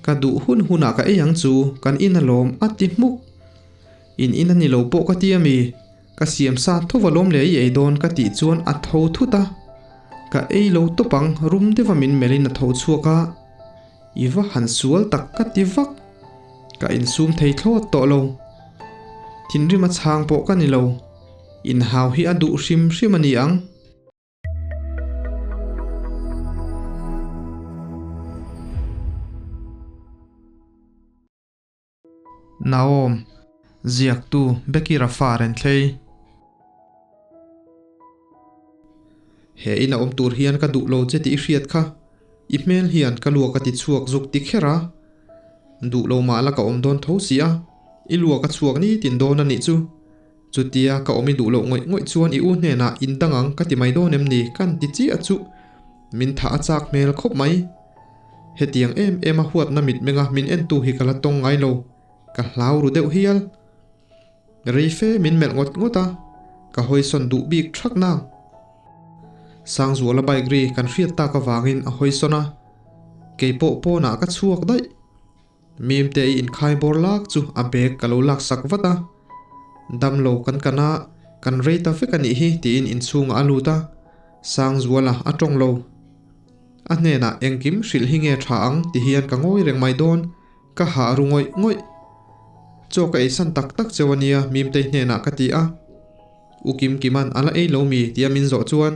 Ka duh hun hunah ka ei ang chu, kan in alawm, a ti hmuk. In in a ni lo pawh ka ti a mi? Ka siam sa tho alawm le i ei dawn ka tih chuan a tho thut a. Ka ei lo tawp ang, rum deuha min melhin a tho chhuak a. I va han sual tak ka ti vak. Ka insum thei thlawt tawh lo. Thinrim a chhang pawh ka ni lo. Inhau hi a duh hrim hrim a ni ang. Naom, ziaktu Becky Rafa Renthlei. He ina awm tur hian ka duh lo che tih i hriat kha. I hmel hian ka luak a ti chhuak zuk ti kher a. Duh lo mah la ka awm dawn tho si a, i luak a chhuak nitin dawn a nih chu. Chutia ka awm i duh loh ngawih ngawih chuan i u hnenah in dang ang ka ti mai dawn em ni kan ti chiah chu min thah a chak hmel khawp mai. Hetiang em em a huatna mitmenga min entu hi ka la tawng ngai lo, ka hlau ru deuh hial. Rei fe min melh ngawt ngawt a, ka hawisawn duh bik thak nang. Sangzuala bike ri kan hriat tak avangin a hawisawn a, keipawh pawnah ka chhuak daih. Mimte i inkhai bawr lak chu a bag ka lo lak sak vat a, Damlo kan kan a, kan rei ta vek a nih hi tiin inchhungah a lut a, Sangzuala a tawng lo. A hnenah engkim hrilh hi nge tha ang ti hian ka ngawi reng mai dawn, ka hah ru ngawih ngawih. Chaw ka eisan tak tak cheu a nia Mimtei hnenah ka ti a. U Kimkima'n a la ei lo mi tia min zawh chuan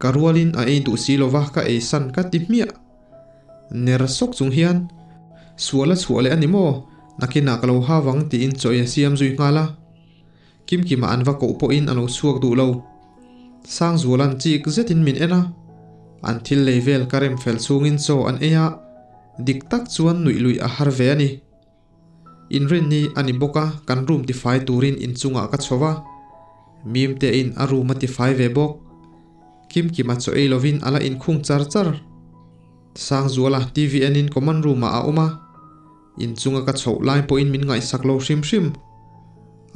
ka rualin a ei duh si lova ka eisan ka ti hmiah. Ner sawk chung hian, Sual a chhuah leh a ni maw? Nakinah ka lo ha vang tiin chaw ei a siam zui nghal a. Kimkima an va koh pawhin a lo chhuak duh lo. Sangzuala'n chik zetin min en a. An thil lei vel ka rem fel chungin chaw an ei a, dik tak chuan nuih luih a har ve a ni. Inrinni a ni bawk a, kan room tifai turin inchungah ka chho va. Mimtein a room a tifai ve bawk. Kimkima chaw ei lovin a la inkhung char char. Sangzuala TV enin common room ah a awm a, inchunga ka chhoh lai pawhin min ngaihsak lo hrim hrim.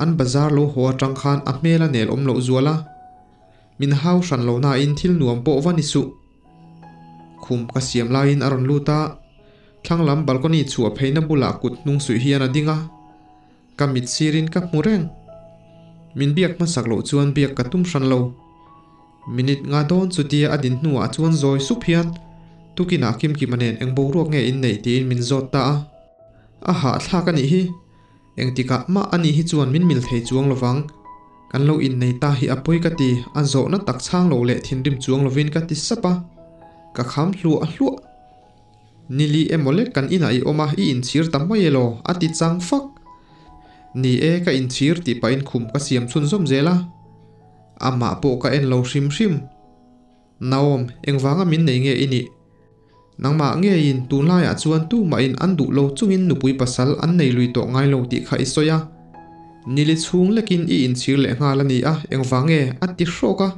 An bazar lo haw atang khan a hmel a nel awm loh zual a, min hau hran lo nain thil nuam pawh va ni suh. Khum ka siam laiin a rawn lut a, thlang lam balcony chhuah pheina bulah kut hnung suih hian a ding a, Ka mit sirin ka hmu reng. Min biak hmasak loh chuan biak ka tum hran lo. Minute nga dawn chutia a din hnuah chuan zawi sup hian tukinah Kimkima nen eng boruak nge in neih tiin min zawt ta a. A hahthlak a nih hi. Engtikah mah a nih hi chuan min mil thei chuang lovang. Kan lo innei ta hi a pawi ka ti, a zawhna tak chhang lo leh thinrim chuang lovin ka ti sap a. Ka kham hluah hluah. Nili emaw lek kan inah i awm a, i inchhir ta mai elaw? a ti chang fak. Ni e, ka inchhir tih pahin khum ka siam chhunzawm zel a. Amah pawh ka en lo hrim hrim. Naom, engvanga min nei nge i nih? Nangmah ngeiin tunlaiah chuan tumahin an duh lo chungin nupui pasal an nei lui tawh ngai lo tih kha i sawi a. Nili chhung lekin i inchhir leh nghal a ni a, engvang nge? a ti hrawk a.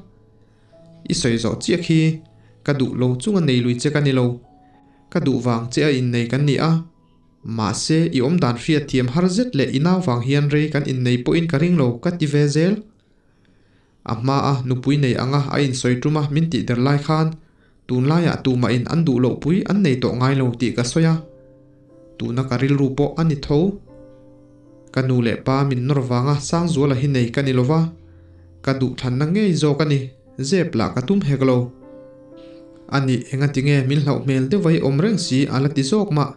I sawi zawh chiah khi ka duh lo chunga nei lui che ka ni lo. Ka duh vang che a innei kan ni a. Mahse, i awm dan hriat thiam har zet leh i nau vang hian rei kan innei pawhin ka ring lo ka ti ve zel. A hma a nupui nei anga a insawi tum a min tih der lai khan tunlaiah tumahin an duh loh pui an nei tawh ngai lo tih ka sawi a. Tuna ka rilru pawh a ni tho. Ka nu leh pa min nawr vanga Sangzuala hi nei ka ni lova, ka duhthlanna ngei zawk a ni, zep lah ka tum hek lo. A nih engati nge min hlauh hmel deuh a i awm reng si a la ti zawk mah.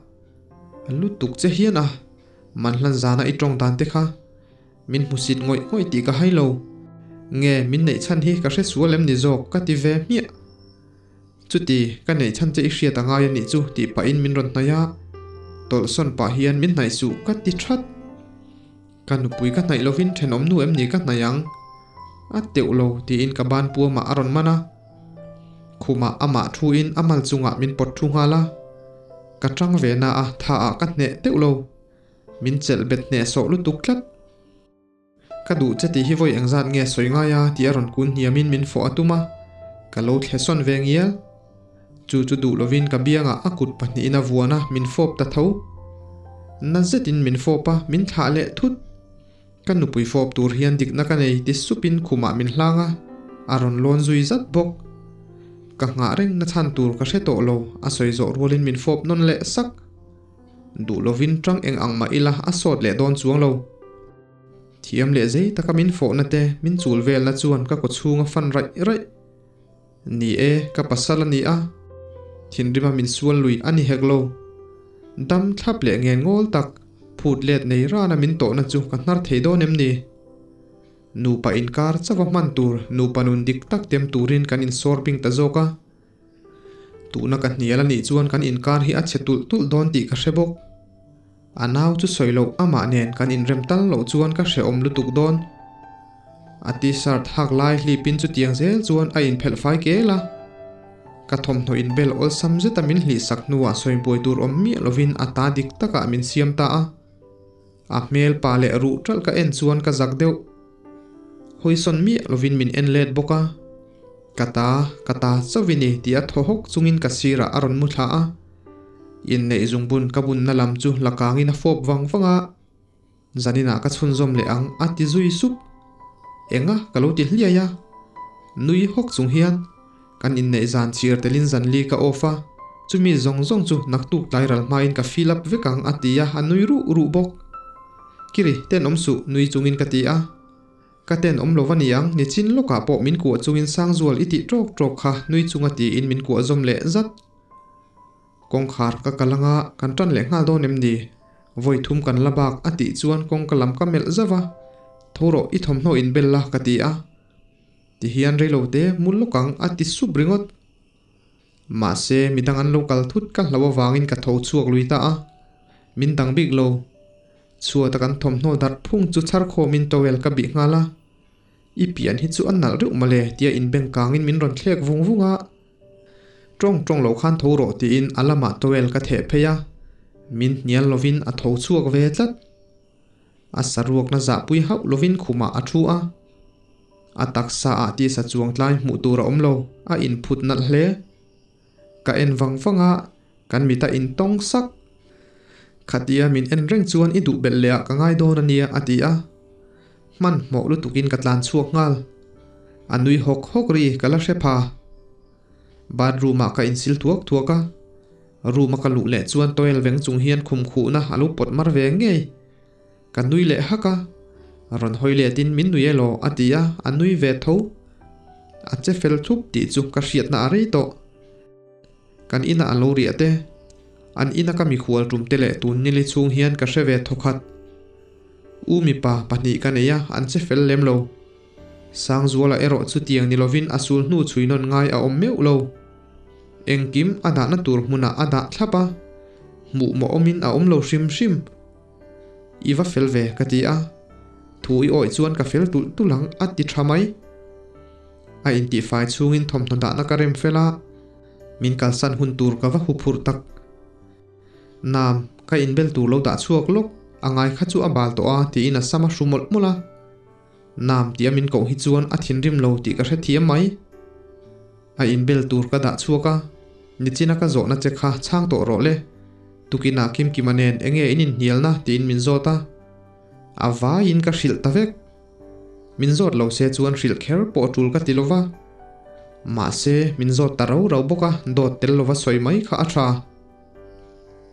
A lutuk che hian a, man hlan zana i tawng dan te kha min hmusit ngawih ngawih tih ka hai lo. Nge min neih chhan hi ka hre sual em ni zawk ka ti ve hmiah. Chuti, ka neih chhan che i hriat a ngai a nih chu tih pahin min rawn hnaih a, tawlhsawn pah hian min hnaih suh ka ti that. Ka nupui ka hnaih lovin thenawm nu em ni ka hnaih ang? A teuh lo tiin ka ban puamah a rawn man a. Khumah amah thuin a mal chungah min pawt thu nghal a. Ka tang ve na a, tha ah ka hneh teuh lo. Min chelh bet hneh sawh lutuk tlat. Ka duh che tih hi vawi engzat nge sawi ngai a tih a rawn kun hniamin min fawh a tum a, ka lo thle sawn ve ngial. Chu chu duh lovin ka biangah a kut pahnihin a vuan a, min fawp ta tho. Na zetin min fawp a, min thlah leh thut. Ka nupui fawp tur hian dikna ka nei ti supin khumah min hlang a, a rawn lawn zui zat bawk. Ka nghah reng na chhan tur ka hre tawh lo, a sawi zawh rualin min fawp nawn leh sak. Duh lovin tang eng ang mah ila a sawt leh dawn chuang lo. Thiam leh zei taka min fawhna te min chul velna chuan ka kawchhung a fan raih raih. Ni e, ka pasal a ni a, thinrima min sual lui a ni hek lo. Dam thlap leh ngen ngawl tak, phut let nei rana min tawhna chu ka hnar thei dawn em ni? Nupa inkar chauha hman tur nupa nun dik tak tem turin kan insawr bing ta zawk a. Tuna ka hnial a nih chuan kan inkar hi a chhe tulh tulh dawn tih ka hre bawk. A nau chu sawi loh amah nen kan inrem tal loh chuan ka hrehawm lutuk dawn. A t-shirt hak lai hlipin chutiang zel chuan a inphelh fai kel a. Ka thawmhnaw inbel awlsam zeta min hlihsak hnuah sawi buai tur awm miah lovin a ta dik takah min siam ta a. A hmel pa leh ruh ṭalh ka en chuan ka zak deuh. Hawisawn miah lovin min en let bawk a. Ka ta, ka ta chauh i ni tih a thaw hawk chungin ka sirah a rawn mu thla a. Inneih zungbun ka bunna lam chu la kangin a fawp vang vang a. Zaninah ka chhunzawm leh ang a ti zui sup. Enga ka lo ti hliai a. Nui hawk chung hian kan inneih zan chhir telin zanli ka off a, chumi zawng zawng chu naktuk tlai ral hmain ka fill up vek ang a ti a, a nui ruh ruh bawk. Kiri, tenawm suh nui chungin ka ti a. Ka tenawm lo va ni ang, nichin lawkah pawh min kuah chungin Sangzual i tih tawk tawk kha nui chunga tiin min kuah zawm leh zat. Kawngkhar ka kal anga kan tan leh nghal dawn em ni? Vawi thum kan la bak a tih chuan kawngka lam ka melh zauh a, Tho rawh i thawmhnaw in bel la ka ti a. Ti hian reilo te mu lawk ang a ti sup ringawt. Mahse midang an lo kal thut ka hlo avangin ka tho chhuak lui ta a, min dang bik lo. Chhuata kan thawmhnaw darh phung chu chhar khawmin towel ka bih nghal a. I pian hi chu a nalh reuh mawle tia inbeng kangin min rawn thlek vung vung a. Tawng tawng lo khan tho rawh tiin a lamah towel ka theh phei a, min hnial lovin a tho chhuak ve tlat. A saruakna zahpui hauh lovin khumah a thu a. A taksa ah tisa chuang tlai hmuh tur a awm lo, a inphut nalh hle. Ka en vang vang a, kan mit a intawng sak. Khatia min en reng chuan i duh belh leh ah ka ngai dawn a nia a ti a. Hmanhmawh lutukin ka tlan chhuak nghal. A nui hawk hawk ri ka la hre pha. Bathroom ah ka insil thuak thuak a. Room a ka luh leh chuan towel veng chung hian khum khuhna a lo pawt mar ve ngei. Ka nui leh hak a. Rawn hawi letin min nui elaw a ti a, a nui ve tho. A che fel thup tih chu ka hriatna a rei tawh. Kan inah a lo riah te. An ina ka mikhual tum te leh tun nili chhung hian ka hre ve thawkhat. U mipa pahnih ka nei a, an che fel lem lo. Sangzuala erawh chutiang ni lovin a sul hnu chhui nawn ngai a awm meuh lo. Engkim a dahna tur hmunah a dah thlap a, hmuh mawh awmin a awm lo hrim hrim. I va fel ve ka ti a, thu i awih chuan ka fel tulh tulh ang a ti tha mai. A intihfai chhungin thawmhnaw dahna ka rem fel a, min kalsan hun tur ka va huphurh tak. Nam, ka inbel tur lo dah chhuak lawk, a ngai kha chu a bal tawh a tiin a sam a hru mawlh mawlh a. Nam tia min koh hi chuan a thinrim lo tih ka hrethiam mai. A inbel tur ka dah chhuak a, nichina ka zawhna che kha chhang tawh rawh le. Tukinah Kimkima nen enge in inhnialna tiin min zawt a. A vaiin ka hrilh ta vek. Min zawt lo se chuan hrilh kher pawh tul ka ti lova. Mahse, min zawt ta rau rau bawk a, dawt tel lova sawi mai kha a tha.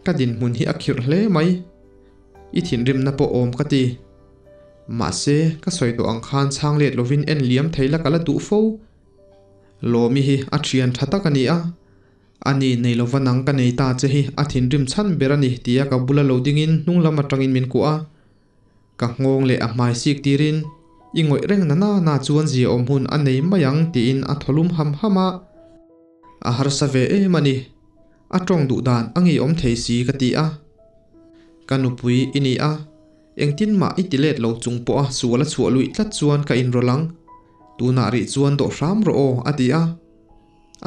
Ka dinhmun hi a khirh hle mai. I thinrimna pawh awm ka ti. Mahse, ka sawi tawh ang khan chhang let lovin en liam thei la ka la duh fo. Lawmi hi a thian tha tak a ni a. Ani nei lova nang ka nei ta che hi a thinrim chhan ber a ni tia ka bula lo dingin hnung lam atangin min kuah a. Ka nghawng leh a hmai sik tirin, I ngawih reng na na na chuan zia awm hun a nei mai ang tiin a thaw lum ham ham a. A harsa ve em a ni. A tawng duh dan a ngeiawm thei si ka ti a. Ka nupui i ni a, engtin mah i ti let lo chung pawha sual a chhuah luih tlat chuan ka inrawlh ang. Tunah rih chuan dawh hram rawh aw a ti a.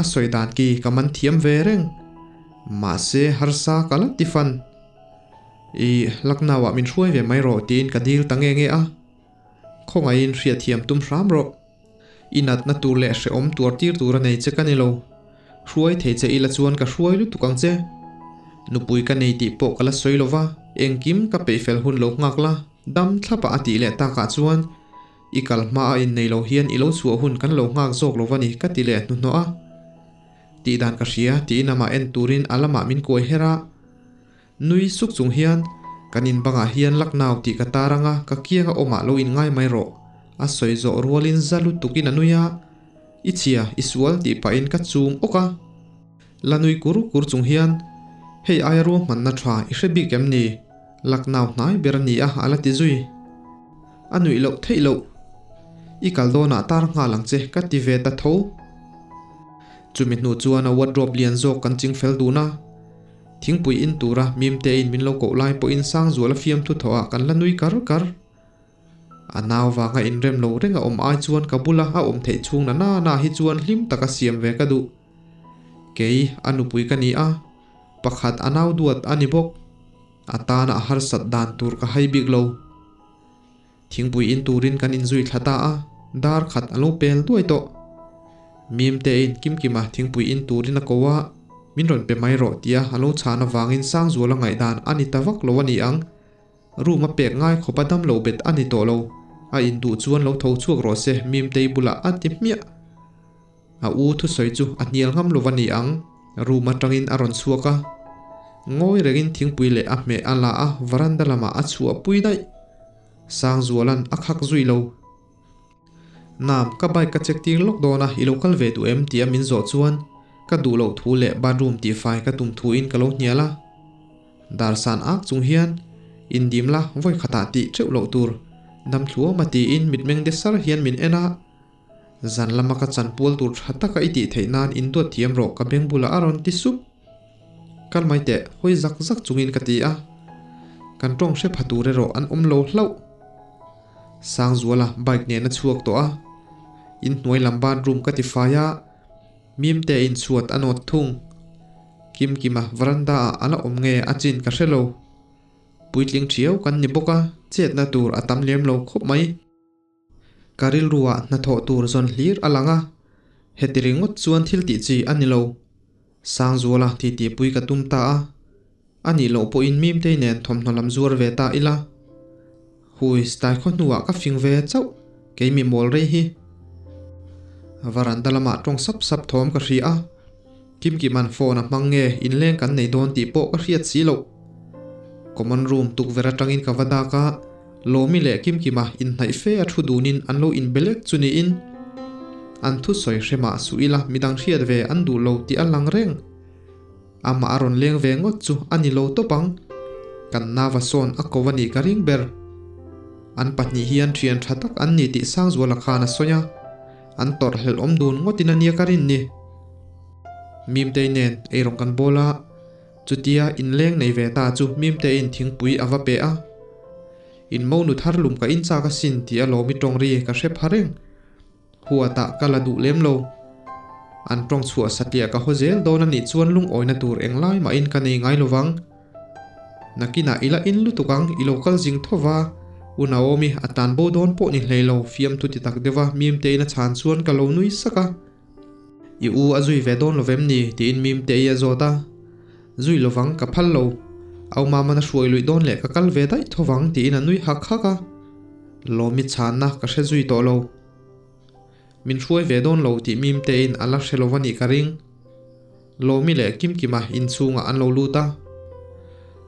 A sawi dan ki ka man thiam ve reng. Mahse harsa ka la ti fan. I Lucknow-ah min hruai ve mai rawh tiin ka dil ta nge nge a. Khawngaihin hriatthiam tum hram rawh. I natna tur leh hrehawm tuar tir tur a nei che ka ni lo. Hruai thei che ila chuan ka hruai lutuk ang che. Nupui ka nei tih pawh ka la sawi lo va, engkim ka peih fel hun lo nghak la, dam thlapah a tih leh takah chuan i kal hma a innei lo hian i lo chhuah hun kan lo nghak zawk lo va ni ka ti leh hnuhnawh a. Tih dan ka hria tiin amah en turin a lamah min kuai her a. Nui suk chung hian, Kan in bangah hian Lucknow tih ka tar anga ka kianga awmah lo in ngai mai rawh. A sawi zawh rualin za lutukin a nui a, I chhia, i sual tih pahin ka chum awk a. La nui kur kur chung hian, Hei aia ruahmanna tha i hre bik em ni? Lucknow hnai ber a ni a, a la ti zui. A nuih loh theih loh. I kal dawnah tar nghal ang che ka ti ve ta tho. Chumi hnu chuan a wardrobe lian zawk kan ching fel dun a. Thingpui in tura Mimtein min lo koh lai pawhin Sangzuala fiamthu thawhah kan la nui kar kar. A nau vanga inrem lo reng a awm ai chuan ka bula a awm theih chhung na na na hi chuan hlim taka siam ve ka duh. Kei a nupui ka ni a, pakhat a nau duat a ni bawk. A tana a harsat dan tur ka hai bik lo. Thingpui in turin kan inzui thla ta a, dar khat a lo pel duai tawh. Mimtein Kimkima thingpui in turin a ko a, min rawn pe mai rawh tia a lo chhan avangin Sangzuala ngaihdan a ni ta vak lo a ni ang. Room a pek ngai khawp a dam lo bet a ni tawh lo, a induh chuan lo tho chhuak rawh se Mimtei bulah a ti hmiah. A u thusawi chu a hnial ngam lo va ni ang, room atangin a rawn chhuak a. Ngawi rengin thingpui leh a hmeh a la a, varanda lamah a chhuah pui daih. Sangzuala'n a khak zui lo. Nam, ka bike ka check tir lawk dawn a, i lo kal ve duh em? tia min zawh chuan ka duh loh thu leh bathroom tihfai ka tum thuin ka lo hnial a. Dar san ak chung hian, Indim la, vawi khatah tih teuh loh tur, dam thluama tiin mitmeng de sar hian min en a. Zan lama ka chanpual tur tha taka i tih theih nan in duat thiam rawh ka beng bulah a rawn ti sup. Kal mai teh, hawi zak zak chungin ka ti a. Kan tawng hre pha tur erawh an awm lo hlauh. Sangzuala bike nen a chhuak tawh a. Inhnuai lam bathroom ka ti fai a, Mimte in chhuat a nawt thung. Kimkima veranda ah a la awm nge a chin ka hre lo. Puitling thiau kan ni bawk a, chetna tur a tam lem lo khawp mai. Ka rilruah hnathawh tur zawn hlir a lang a, heti ringawt chuan thil tih chi a ni lo. Sangzuala titipui ka tum ta a, a nih loh pawhin Mimtei nen thawmhnaw lam zuar ve ta ila. Hui, stai khaw hnuah ka fing ve chauh, kei mi mawl rei hi. Varanda lamah tawng sap sap thawm ka hria a, Kimkima'n phone a hmang nge inleng kan nei dawn tih pawh ka hriat si loh. Common room tukverh atangin ka va dak a, Lawmi leh Kimkima inhnaih fe a thu dunin an lo inbe lek chu niin an thusawi hre mah suh ila midang hriat ve an duh lo tih a lang reng. Amah a rawn leng ve ngawt chu a ni lo tawp ang. Kan nava sawn a ko a nih ka ring ber. An pahnih hian thian tha tak an ni tih Sangzuala khan a sawi a, an tawrhhlelh awm dun ngawtin a nia ka rin ni. Mimtei nen eirawng kan bawl a. Chutia inleng nei ve ta chu Mimtein thingpui a va pe a. In monu thar lum ka in chak asin tih a lawmi tawng ri ka hre pha reng. Huatah ka la duh lem lo. An tawng chhuah satliah ka haw zel dawn a nih chuan lungawina tur englai mahin ka nei ngai lovang. Nakinah i la in lutuk ang, i lo kal zing tho va. U Naomi a tlan bo dawn pawh ni hlei lo, fiamthu ti tak deuha Mimtein a chhan chuan ka lo nui sak a. I u a zui ve dawn lovem ni? tiin Mimtei a zawt a. Zui lovang, ka phal lo. Au Maman a hruai luih dawn leh ka kal ve daih tho vang tiin a nui hak hak a. Lawmi chhanna ka hre zui tawh lo. Min hruai ve dawn lo tih Mimteiin a la hre lo a nih ka ring. Lawmi leh Kimkima inchhungah an lo lut a.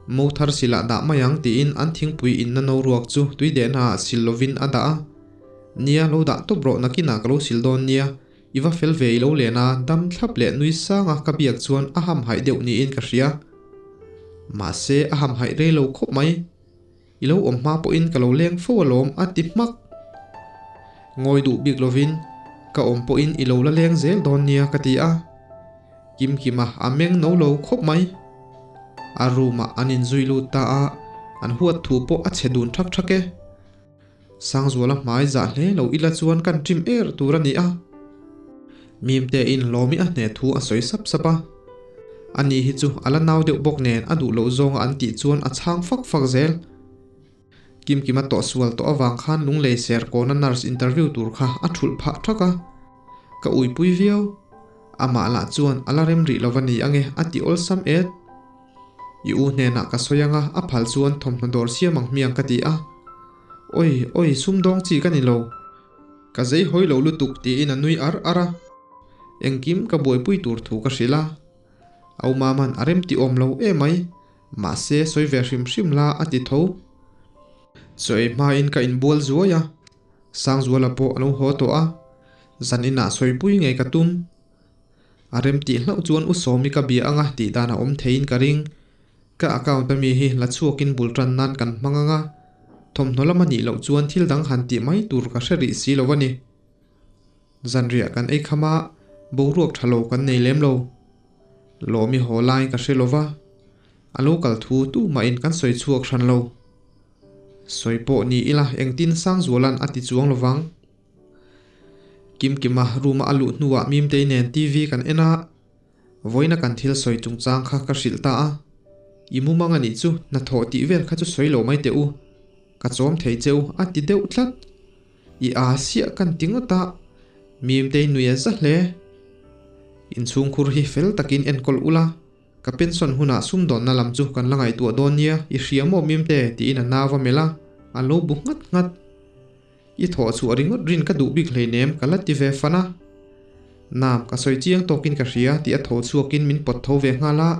Mo thar silah dah mai ang tiin an thingpui inna no ruak chu tui dehnaah sil lovin a dah a. Nia, lo dah tawp rawh nakinah ka lo sil dawn nia, i va fel ve i lo len a, dam thlap leh nui sanga ka biak chuan a hamhaih deuh niin ka hria. Mahse, a hamhaih rei lo khawp mai. I lo awm hma pawhin ka lo leng fo alawm a ti hmak. Ngawi duh bik lovin, ka awm pawhin i lo la leng zel dawn nia ka ti a. Kimkima a meng no lo khawp mai. A room-ah an inzui lut ta a, an huat thu pawh a chhe dun thak thak e. Sangzuala hmai zah hle lo ila chuan kan ṭim er tur a ni a. Mimtein Lawmi a hneh thu a sawi sap sap a. Ani hi chu a la nau deuh bawk nen a duh loh zawnga an tih chuan a chhang fak fak zel. Kimkima tawhsual tawh avang khan Lunglei ser kawna nurse interview tur kha a thulh phah thak a. Ka uipui viau. Amah lah chuan a la rem rih lo va ni ange a ti awlsam et. I u hnenah ka sawi anga a phal chuan thawmhnaw dawr siam ang hmiang ka ti a. Oi, oi, sumdawng chi ka ni lo. Ka zei hawi lo lutuk tiin a nui ar ar a. Engkim ka buaipui tur thu ka hrilh a. Au Maman a rem ti awm lo emai. Mahse sawi ve hrim hrim la a ti tho. Chaw ei hmain ka inbual zuai a, Sangzuala pawh a lo haw tawh a, zan inah sawipui ngei ka tum. A rem tih hlauh chuan U Sawmi ka bia anga tih dan a awm theiin ka ring. Ka account ami hi la chhuakin bul tan nan kan hmang anga, thawmhnaw lam a nih loh chuan thil dang han tih mai tur ka hre rih si lo a ni. Zanriah kan ei kham a, boruak tha lo kan nei lem lo. Lawmi haw lai ka hre lo va, a lo kal thu tu mahin kan sawi chhuak hran lo. Sawi pawh ni ila engtin Sangzuala'n a ti chuang lo vang. Kimkima room-a a luh hnuah Mimtei nen TV kan en a, vawiina kan thil sawi chungchang kha ka hrilh ta a. I mumang a nih chu, hnathawh tih vel kha chu sawi lo mai teh u. Ka chawm thei che u a ti deuh tlat. I aa siah kan ti ngawt a, Mimtei nui a za hle. Inchhungkhur hi fel takin enkawl ula. Ka pension hunah sumdawnna lam chu kan la ngaihtuah dawn nia, i hria maw Mimte? tiin a nau a melh a, a lo bu nghat nghat. I thawh chhuah ringawt rin ka duh bik hleinem ka la ti ve fan a. Nam, ka sawi chiang tawkin ka hria tih a tho chhuakin min pawt tho ve nghal a.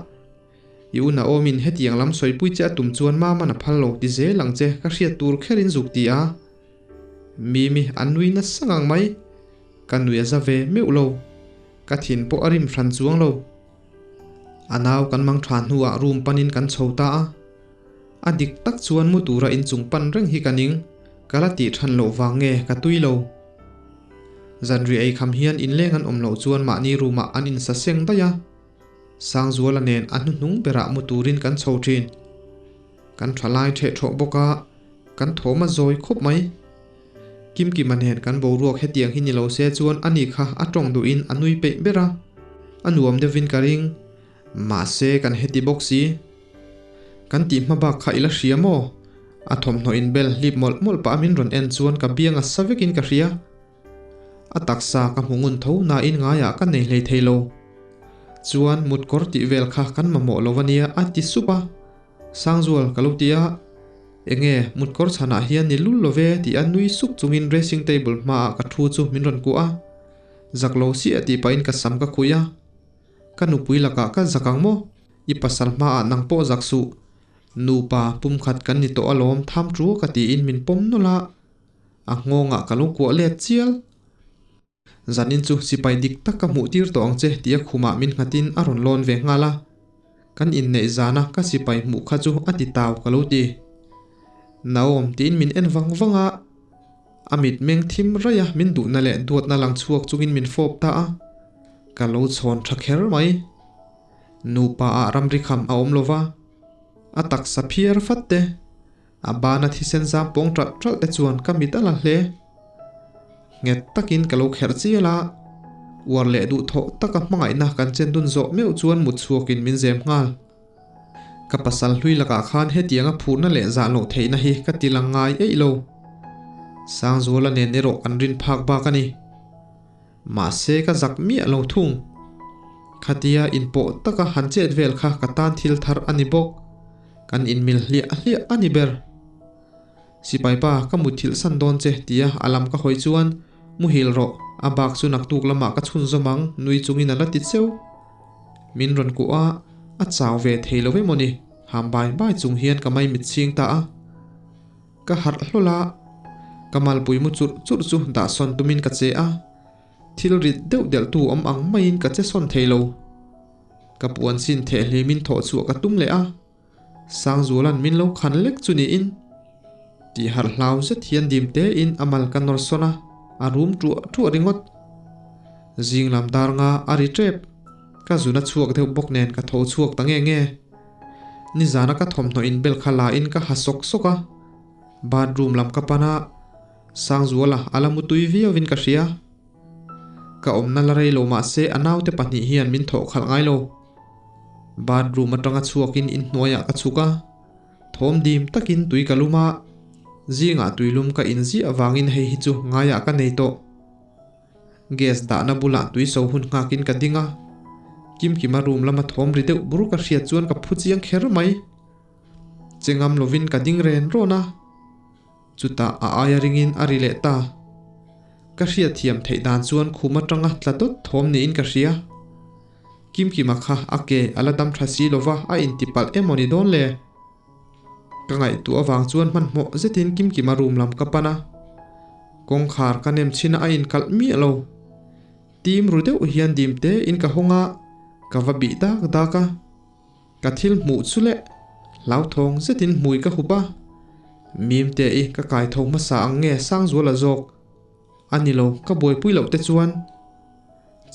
I una awmin hetiang lam sawipui che a tum chuan Maman a phal lo ti zel ang che ka hriat tur kherin zuk ti a. Mimi a nui nasa ngang mai. Ka nui a za ve meuh lo. Ka thin pawh a rim hran chuang lo. A nau kan mang tha hnuah room panin kan chho ta a. A dik tak chuan mu tura inchung pan reng hi ka ning, ka la tih than loh vang nge ka tui lo. Zanriah ei kham hian inleng an awm loh chuan mahni room ah an insa seng daih a. Sangzuala nen a hnuhnung berah mu turin kan chho thin. Kan tha lai theh thawh bawk a, kan thawm a zawi khawp mai. Kimkima nen kan boruak hetiang hi ni lo se chuan ani kha a tawng duhin a nui peih ber a, a nuam deuhin ka ring. Mahse kan heti bawk si. Kan tih hma bak kha i la hria maw? A thawmhnaw inbel hlip mawlh mawlh pah a min rawn en chuan ka biang a sa vekin ka hria. A taksa ka hmu ngun tho nain ngaiah ka nei hlei thei lo. Chuan mutkawr tih vel kha kan mamawh lo ania a ti sup a. Sangzual ka lo ti a, Enge mutkawr chhanah hian ni lul lo ve tih a nui suk chungin dressing table hmaah ka thu chu min rawn kuah a. Zak lo siah tih pahin ka sam ka khuih a. Ka nupui lakah ka zak ang maw? I pasal hmaah nang pawh zak suh. Nupa pumkhat kan ni tawh alawm tham chu ka tiin min pawm nawlh a. A nghawngah ka lo kuah let chial. Zanin chu sipai dik tak ka hmuh tir tawh ang che tia khumah min nghatin a rawn lawn ve nghal a. Kan inneih zana ka sipai hmuh kha chu a ti tau ka lo ti. Naom tiin min en vang vang a, a mitmeng thim raih a min duhna leh duatna lang chhuak chungin min fawp ta a. Ka lo chhawn tha kher mai. Nupa ah ramri kham a awm lova, a taksa phiar fat te, a bana thisen zam pawng ṭalh ṭalh te chuan ka mit a la hle. Nghet takin ka lo kherh chial a, uar leh duhthawh taka hmangaihna kan chen dun zawh meuh chuan mut chhuakin min zem nghal. Ka pasal hlui lakah khan hetianga phurna leh zah loh theihna hi ka ti lang ngai eih lo. Sangzuala nen erawh kan rin phak bak a ni. Mahse ka zak miah lo thung. Khatia inpawh taka han chet vel kha ka tan thil thar a ni bawk. Kan inmil hliah hliah a ni ber. Sipai pa, ka mutthilh san dawn che, tia a lam ka hawi chuan, Muhil rawh, a bak chu naktuk lamah ka chhunzawm ang, nui chungin a la ti cheu. Min rawn kuh a, a chau ve thei lo emaw ni, ham bai bai chung hian ka maimit chhing ta a. Ka harh hlawl a, ka malpui mu churh churh chu dah sawn tumin ka che a, thil rit deuh delhtu awm ang maiin ka che sawn thei lo. Ka puan sin theh hlimin thawh chhuah ka tum leh a. Sangzuala'n min lo khan lek chu niin tih harh hlau zet hian dim tein a mal ka nawr sawn a, a rum ṭuah ṭuah ringawt. Zing lam dar nga a ri ṭep. Ka zun a chhuak deuh bawk nen ka tho chhuak ta nge nge. Nizana ka thawmhnaw inbel kha la in ka ha sawk sawk a. Bathroom lam ka pan a, Sangzuala a la mutui viauin ka hria. Ka awmna la rei lo mahse a naute pahnih hian min thawh khalh ngai lo. Bathroom atanga chhuakin inhnuaiah ka chhuk a, thawm dim takin tui ka lum a, zingah tuilum ka inziah avangin hei hi chu ngaiah ka nei tawh. Gas dahna bulah tui so hun nghakin ka ding a, Kimkima room lama thawm ri deuh bur ka hriat chuan ka phu chiang kher mai. Che ngam lovin ka ding ren rawn a, chutah a aia ringin a ri leh ta. Ka hriatthiam theih dan chuan khum atanga tla dawt thawm niin ka hria. Kimkima kha a ke a la dam tha si lova a intipalh emaw ni dawn le? Ka ngaihtuah avang chuan hmanhmawh zetin Kimkima room lam ka pan a, kawngkhar ka nem chhin a a inkalh miah lo. Tim ru deuh hian dim te in ka hawng a, ka va bih dak dak a. Ka thil hmuh chu leh hlauthawng zetin hmui ka hup a, Mimte i ka kai tho hmasa ang nge Sangzuala zawk? A ni lo, ka buaipui loh te chuan.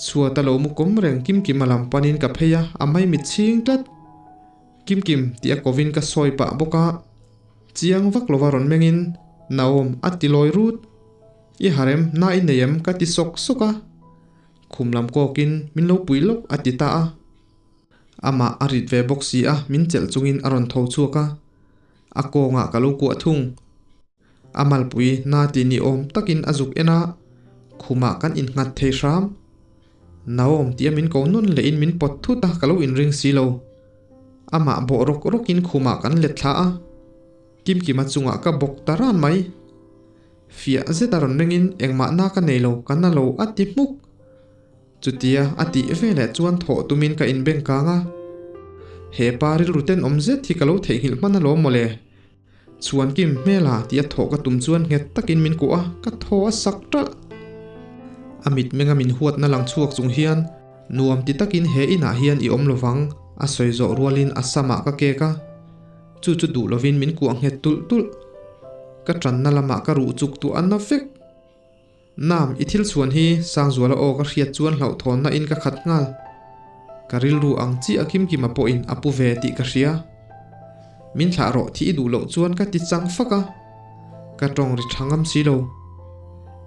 Chhuat a lo mu kawm reng Kimkima lam panin ka phei a, a maimit chhing tlat. Kimkim tih a kovin ka sawi pah bawk a, chiang vak lova rawn mengin, Naom a ti lawi rut. I harem, na i nei em? ka ti sawk sawk a. Khum lam kawkin min lo pui lawk a ti ta a. Amah a rit ve bawk si a, min chelh chungin a rawn tho chhuak a. A kawngah ka lo kuah thung. A malpui na ti ni awm takin a zuk en a, khumah kan innghat thei hram. Naom tih a min ko nawn leh in min pawt thut a, ka lo inring si lo. Amah bawh rawk rawk in khumah kan let thla a, Kimkima chungah ka bawk ta ran mai. Fiah zet a rawn ring in engmah na ka nei lo, ka na lo a ti hmuk. Chutia a tih veleh chuan thawh tumin ka inbeng kang a, he pa rilru tenawm zet hi ka lo theihnghilh hman alawm mawle. Chhuan kim hmel a tih a thawh ka tum chuan nghet takin min kuah a, ka thaw a sak ṭalh. A mitmenga min huatna lang chhuak chung hian nuam ti takin he inah hian i awm lovang a sawi zawh rualin a samah ka kek a, chu chu duh lovin min kuah nghet tulh tulh. Ka ṭanna lamah ka ruh chuk tuah a na vek. Nam, i thil chhuan hi Sangzuala aw ka hriat chuan hlauhthawnna in ka khat nghal. Ka rilru ang chiah Kimkima pawhin a pu ve tih ka hria. Min thlah rawh thih i duh loh chuan ka ti chang fak a. Ka tawng ri tha ngam si lo.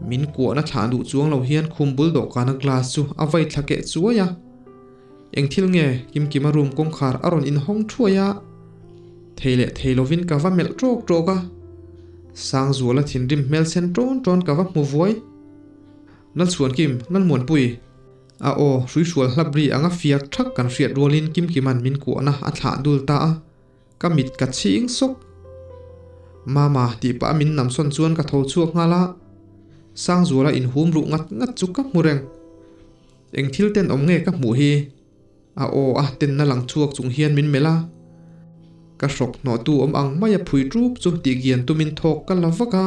Min kuahna thlah duh chuang lo hian khum bul dawhkana glass chu a vai thla keh chuai a. Eng thil nge Kimkima room kawngkhar a rawn inhawng thuai a, thei leh thei lovin ka va melh tawk tawk a. Sangzuala thinrim hmel sen tawn tawn ka va hmu vuai. Lalchhuankim, Lalmuanpui, a aw hruihrual hlap ri anga fiak thak kan hriat rualin Kimkima'n min kuahna a thlah dul ta a, ka mit ka chhing sawk. Mama tih pah a min namsawn chuan ka tho chhuak nghal a, Sangzuala inhum ruh ngat ngat chu ka hmu reng. Eng thil tenawm nge ka hmuh hi? A aw a tenna lang chhuak chung hian min melh a. Ka hrawk hnawhtu awm ang mai a phui ṭup chu tih gian tumin thawk ka la vak a.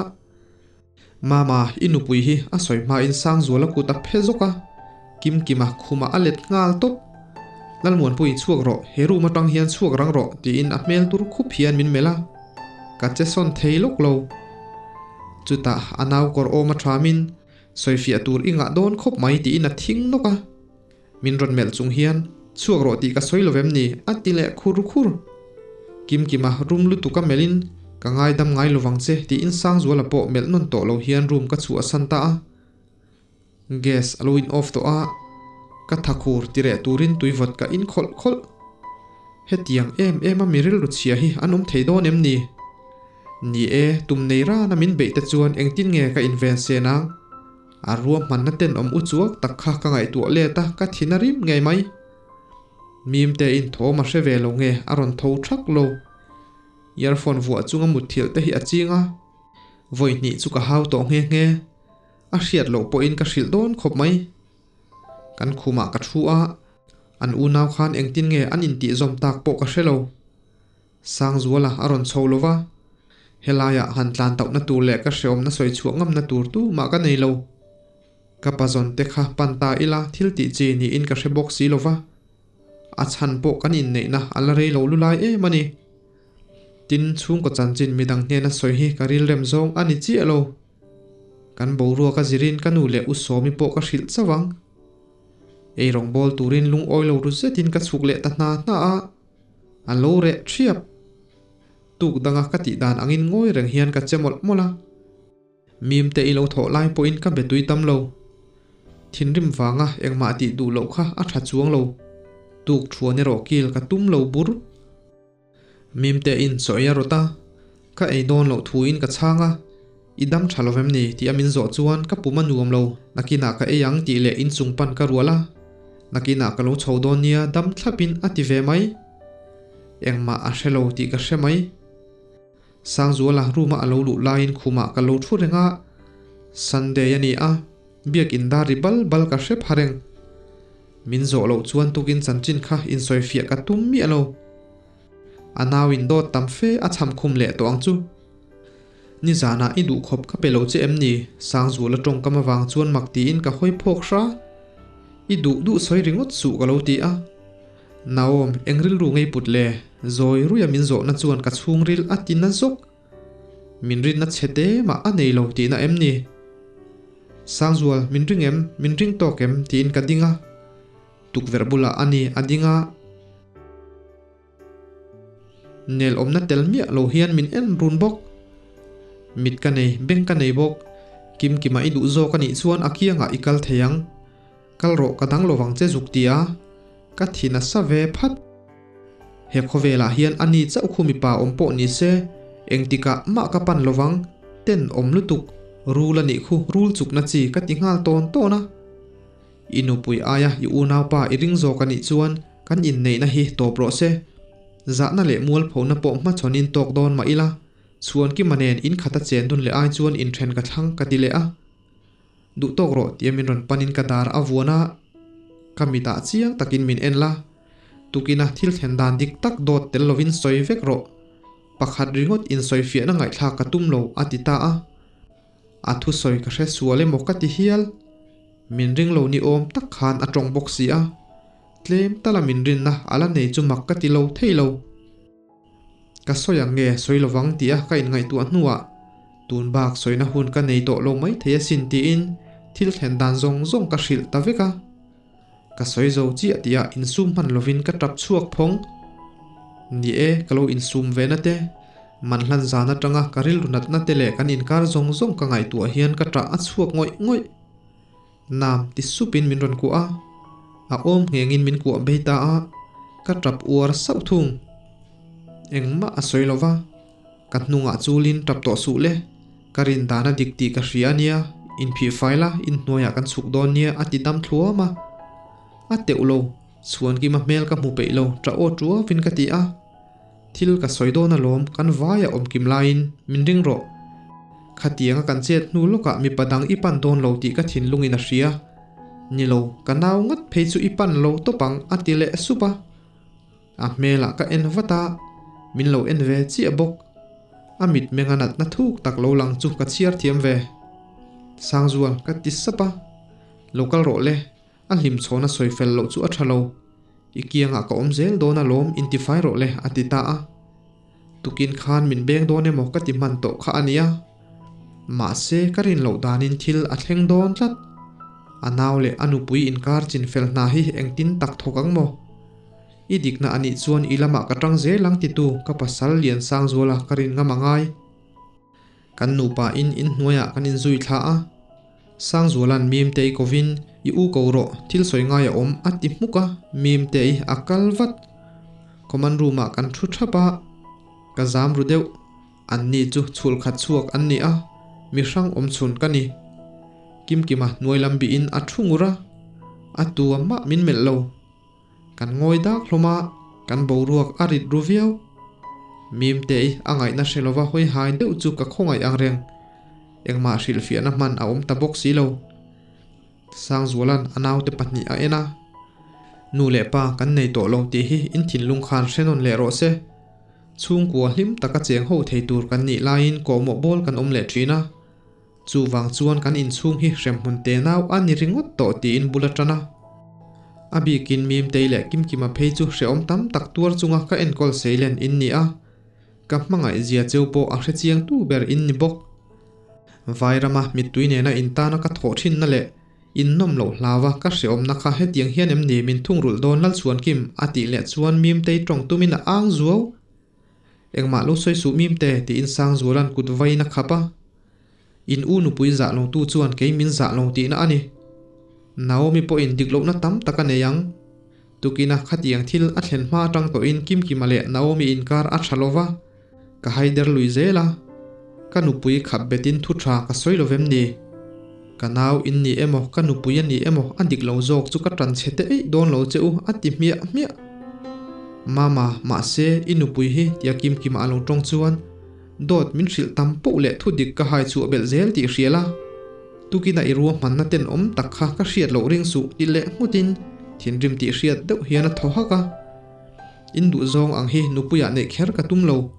Mama, i nupui hi a sawi hmain Sangzuala kut a phe zawk a. Kimkima khumah a let nghal tawp. Lalmuanpui, chhuak rawh, he room atang hian chhuak rang rawh, tiin a hmel tur khup hian min melh a. Ka che sawn thei lawk lo. Chutah a nau kawr awm a ṭhamin Sawifiah tur i ngah dawn khawp mai tiin a thing nawk a. Min rawn melh chung hian, Chhuak rawh tih ka sawi lo vem ni? a ti leh khur khur. Kimkima rum lutuk a melhin, Ka ngaidam ngai lovang che tiin Sangzuala pawh melh nawn tawh lo hian room ka chhuahsan ta a. Gas a lo in off tawh a, ka tha khur ti reh turin tuivawt ka in khawlh khawlh. Hetiang em em a mi rilru chhia hi an awm thei dawn em ni? Ni e, tum nei rana min beih te chuan engtin nge ka inven sen ang? A ruahmanna tenawm u chuak tak kha ka ngaihtuah let a, ka thin a rim ngei mai. Mimte in thawm a hre ve lo nge a rawn tho thak lo. Earphone vuah chunga mutthilh te hi a ching a, vawi hnih chu ka hau tawh nghe nghe. A hriat loh pawhin ka hrilh dawn khawp mai. Kan khumah ka thu a, an unau khan engtin nge an intihzawm tak pawh ka hre lo. Sangzuala a rawn chho lo va, helaiah han tlan tauhna tur leh ka hreawmna sawi chhuah ngamna tur tu mah ka nei lo. Ka pazawn te kha pan ta ila thil tih chi niin ka hre bawk si lo va, a chhan pawh kan inneihna a la rei lo lu lai em a ni. Tin, chhungkaw chanchin midang hnena sawi hi ka rilrem zawng a ni chiah lo. Kan boruak a zirin ka nu leh u Sawmi pawh ka hrilh chauh ang. Eirawng bawl turin lungawi lo ru zetin ka chhuk leh ta hna hna a. A lo reh ṭhiap. Tuk danga ka tih dan angin ngawi reng hian ka che mawlh mawlh a. Mimte i lo thawh lai pawhin ka be tui tam lo. Thinrim vanga engmah tih duh loh kha a ṭha chuang lo. Tuk ṭhuan erawh kil ka tum lo bur. Mimte in chaw ei a rawt a, ka ei dawn loh thuin ka chhang a. I dam ṭha lovem ni tih a min zawh chuan ka pum a nuam lo, nakinah ka ei ang tih leh inchung pan ka rual a, nakinah ka lo chho dawn nia dam thlapin a ti ve mai. Engmah a hre lo tih ka hre mai. Sangzuala room-a a lo luh laiin khumah ka lo thu reng a, Sunday a ni a, biakin dar ri bal bal ka hre pha reng. Min zawh loh chuan tukin chanchin kha insawifiah ka tum miah lo. A nau in dawt tam fe a cham khum leh tawh ang chu. Nizanah i duhkhawp ka pe lo che em ni? Sangzuala tawngkam avang chuan mak tiin ka hawi phawk hra. I duh duh sawi ringawt suh ka lo ti a. Naom, eng rilru ngei put le? Zawi ruia min zawhna chuan ka chhungril a ti na zawk. Min rinna chhe te mah a nei lo tihna em ni? Sangzual, min ring em? Min ring tawk em? tiin ka ding a. Tukverh bulah a ni a ding a. Nel awmna tel miah lo hian min en run bawk. Mit ka nei, beng ka nei bawk. Kimkima i duh zawk a nih chuan a kiangah i kal thei ang. Kal rawh ka dang lovang che zuk ti a, ka thi nasa ve phat. He khawvelah hian a ni chauh khu mipa awm pawh ni se, engtikah mah ka pan lovang, ten awm lutuk, rul a nih khu rul chukna chi ka ti nghal tawn tawn a. I nupui aia i unaupa i ring zawk a nih chuan kan inneihna hi tawp rawh se. Zahna leh mualphona pawh hmachhawnin tawk dawn mah ila, Chhuankima nen in khata chen dun leh ai chuan inthen ka thlang ka ti leh a. Duh tawk rawh tia min rawn panin ka dar a vuan a, ka mitah chiang takin min en la. Tukina thil thlen dan dik tak dawt tel lovin sawi vek rawh. Pakhat ringawt insawifiahna ngaihthlak ka tum lo a ti ta a. A thusawi ka hre sual emaw ka ti hial. Min ring lo ni awm tak khan a tawng bawk si a. Tlem tala min rinna a la nei chu mak ka ti lo thei lo. Ka sawi ang nge sawi lovang tia ka inngaihtuah hnuah tun bak sawina hun ka nei tawh lo mai thei asin tiin thil thlen dan zawng zawng ka hrilh ta vek a. Ka sawi zo chiah tihah insum hman lovin ka tap chhuak phawng. Ni e, ka lo insum ve na te, man hlan zan atanga ka rilru natna te leh kan inkar zawng zawng ka ngaihtuah hian ka tah a chhuak ngawih ngawih. Nam ti supin min rawn kuah a, a awm nghengin min kuah bei ta a, ka tap uar sauh thung. Engmah a sawi lova, ka hnungah chulin tap tawh suh le, ka rin dan a dik tih ka hria a nia, inphih fai la, inhnuaiah kan chhuk dawn nia a ti dam thluam a. A teuh lo, Chhuankima hmel ka hmu peih lo, tah aw tuavin ka ti a. Thil ka sawi dawn alawm, kan vaia awm kim laiin min ring rawh. Khatianga kan chet hnu lawkah mipa dang i pan dawn lo tih ka thinlungin a hria. Ni lo, ka nau ngat phei chu i pan lo tawp ang a ti leh sup a. A hmelah ka en vat a, min lo en ve chiah bawk. A mitmeng a natna thuk tak lo lang chu ka chhiar thiam ve. Sangzual ka ti sap a, Lo kal rawh le, A hlim chhawn a sawi fel loh chu a tha lo. I kiangah ka awm zel dawn alawm intifai rawh le a ti ta a. Tukin khan min beng dawn emaw ka ti hman tawh kha a nia. Mahse ka rin loh danin thil a thleng dawn tlat. A nau leh a nupui inkar chin fel hna hi engtin tak thawk ang maw? I dikna a nih chuan i lamah ka tang zel ang titu ka pasal Liansangzuala ka rin ngam a ngai. Kan nupa in inhnuaiah kan inzui thla a, Sangzuala'n Mimtei kovin i u ko rawh, thil sawi ngai a awm a ti hmuk a, Mimtei a kal vat. Common room ah kan thu thap a, ka zam ru deuh, an ni chu chhul khat chhuak an ni a, mi hrang awm chhun ka ni. Kimkima hnuai lam bihin a thu ngur a, a tu a mah min melh lo. Kan ngawi dak hlawm a, kan boruak a rit ru viau. Mimtei a ngaihna hre lova hawi hai deuh chu ka khawngaih ang reng. Engmah hrilhfiahna hman a awm ta bawk si lo. Sangzuala'n a naute pahnih a en a, Nu leh pa kan nei tawh lo tih hi in thinlung khan hre nawn leh rawh se. Chhungkua hlim taka cheng ho thei tur kan nih laiin kawhmawh bawl kan awm leh thin a. Chuvang chuan kan inchhung hi hremhmun te nau a ni ringawt tawh tiin bul a tan a. A bikin Mimtei leh Kimkima phei chu hrehawm tam tak tuar chunga ka enkawl seilen in ni a. Ka hmangaih zia cheu pawh a hrechiang tu ber in ni bawk. Vairama mittui nena intana ka thawh thinna leh innawm loh hlauva ka hrehawmna kha hetiang hian em ni min thungrulh dawn Lalchhuankim a tih leh chuan Mimtei tawng tumin a ang zuau. Engmah lo sawi suh Mimte tiin Sangzuala'n kut vaiin a khap a. In u nupui zah lo tu chuan kei min zah lo tihna a ni. Naomi pawhin dik lohna tam tak a nei ang. Tukina khatiang thil a thlen hma atang tawhin Kimkima leh Naomi inkar a tha lova, ka haider lui zel a. Ka nupui khap betin thu tha ka sawi lo vem ni? Ka nau in ni emaw ka nupui a ni emaw a dik lo zawk chu ka tan chhe te eih dawn lo che u a ti hmiah hmiah. Mama, mahse i nupui hi tia Kimkima a lo tawng chuan Dawt min hrilh tam poh leh thu dik ka hai chhuah belh zel tih hria la, tukina i ruahmanna tenawm tak kha ka hriat loh ring suh ti leh nghutin Thinrim tih hriat deuh hian a thaw hak a. In duh zawng ang hi nupuiah neih kher ka tum lo.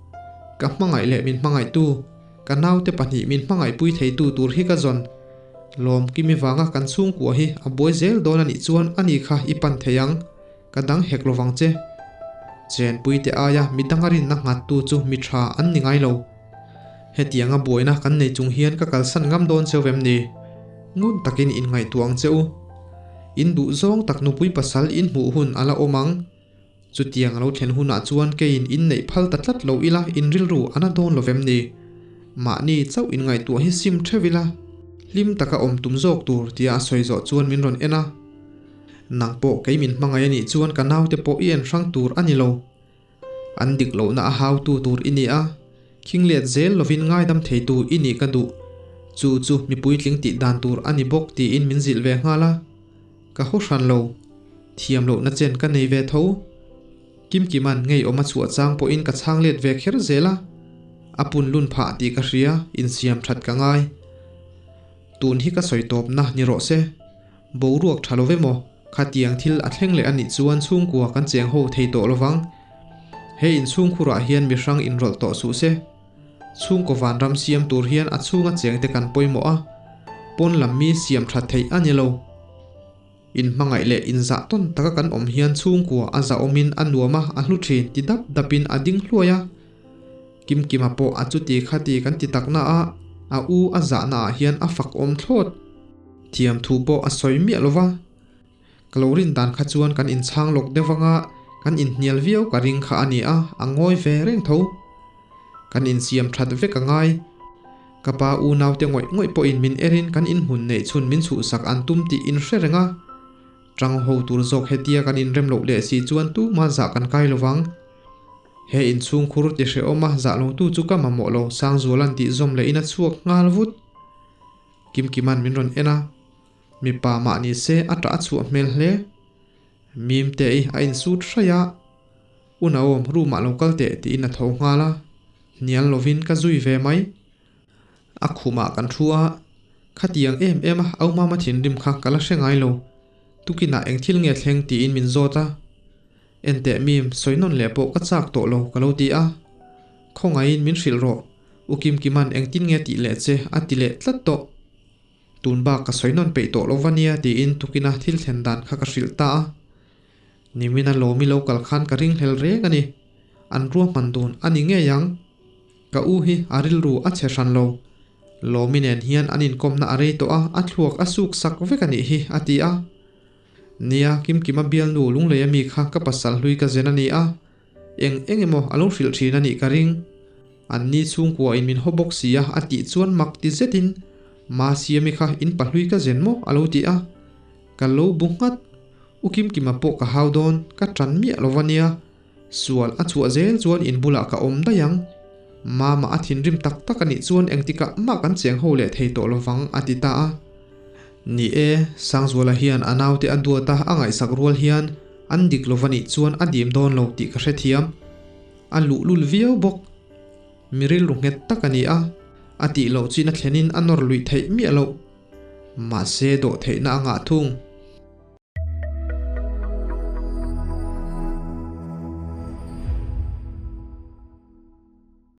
Ka hmangaih leh min hmangaihtu, ka naute pahnih min hmangaihpui theitu tur hi ka zawn. Lawmkimi vanga kan chhungkua hi a buai zel dawn a nih chuan ani kha i pan thei ang, ka dang hek lovang che. Chenpuite aia midanga rinna nghattu chu mi tha an ni ngai lo. Hetianga buaina kan nei chung hian ka kalsan ngam dawn cheu vem ni? Ngun takin inngaihtuah ang che u. In duh zawng tak nupui pasal in hmuh hun a la awm ang. Chutiang a lo thlen hunah chuan keiin in neih phal ta tlat lo ila in rilru a na dawn lo vem ni? Mahni chauh inngaihtuah hi sim theuh ila, hlim taka awm tum zawk tur tia a sawi zawh chuan min rawn en a. Nang pawh kei min hmangaih a nih chuan ka naute pawh i en hrang tur a ni lo. An dik lohna a hautu tur i ni a, khing let zel lovin ngaidam theitu i nih ka duh. Chu chu mi puitling tih dan tur a ni bawk tiin min zilh ve nghal a. Ka haw hran lo. Thiam lohna chen ka nei ve tho. Kimkima'n ngeiawm a chhuah chang pawhin ka chhang let ve kher zel a. A pun lun phah tih ka hria, insiam that ka ngai. Tun hi ka sawi tawpna ni rawh se. Boruak tha lo ve maw? Khatiang thil a thleng leh a nih chuan chhungkua kan cheng ho thei tawh lo vang. He inchhungkhurah hian mihrang inrawlh tawh suh se. Chhungkaw vanram siam tur hian a chhunga chengte kan pawimawh a, pawn lam mi siam that theih a ni lo. Inhmangaih leh inzah tawn taka kan awm hian chhungkua a zahawmin a nuam a, a hlu thin ti dap dapin a ding hluai a. Kimkima pawh a chuti khati kan ti takna a, a u a zahnaah hian a fakawm thlawt. Thiamthu pawh a sawi miah lo va. Ka lo rin dan kha chuan kan inchhang lawk deuh anga kan inhnial viau ka ring kha a ni a, a ngawi ve reng tho. Kan insiam that vek a ngai. Ka pa unaute ngawih ngawih pawhin min erin kan inhmun neih chhun min chhuhsak an tum tih in hre reng a. Tang ho tur zawk hetia kan inrem loh leh si chuan tumah zah kan kai lo vang. He inchhungkhur ti hrehawma zah lotu chu ka mamawh lo, Sangzuala'n tih zawm lehin a chhuak nghal vut. Kimkima'n min rawn en a, mipa mah ni se a ṭah a chhuah hmel hle. Mimte i a insut hraih a, U Naom, room ah lo kal teh tiin a tho nghal a, hnial lovin ka zui ve mai. A khumah kan thu a, khatiang em em a au mama thinrim kha ka la hre ngai lo. Tukinah eng thil nge thleng tiin min zawt a, Enteh mim, sawi nawn leh pawh ka chak tawh lo ka lo ti a. Khawngaihin min hrilh rawh, U Kimkima'n engtin nge tih leh che a ti leh tlat tawh. Tun bak ka sawi nawn peih tawh lo va nia tiin tukina thil thlen dan kha ka hrilh ta a. Nimina lawmi lo kal khan ka ringhlel reng a ni. An ruahman dun a ni ngei ang. Ka u hi a rilru a chhe hran lo. Lawmi nen hian an inkawmna a rei tawh a, a thluak a suk sak vek a nih hi a ti a. Nia, Kimkima bialnu lunglei ami kha ka pasal hlui ka zen a ni a, eng eng emaw a lo hrilh thin a nih ka ring. An ni chhungkua in min haw bawk si a, a tih chuan mak ti zetin, Masiami kha in pahlui ka zen maw? a lo ti a. Ka lo bu nghat. U Kimkima pawh ka hau dawn, ka tan miah lo va nia. Sual a chhuah zel chuan in bulah ka awm daih ang. Mama a thinrim tak tak a nih chuan engtikah mah kan cheng ho leh thei tawh lovang a ti ta a. Ni e, Sangzuala hian a naute a duat a a ngaihsak rual hian an dik lova nih chuan a dim dawn lo tih ka hrethiam. A luhlul viau bawk. Mi rilru nghet tak a ni a, a tih loh chin a thlenin a nawr luih theih miah loh. Mahse dawhtheihna a ngah thung.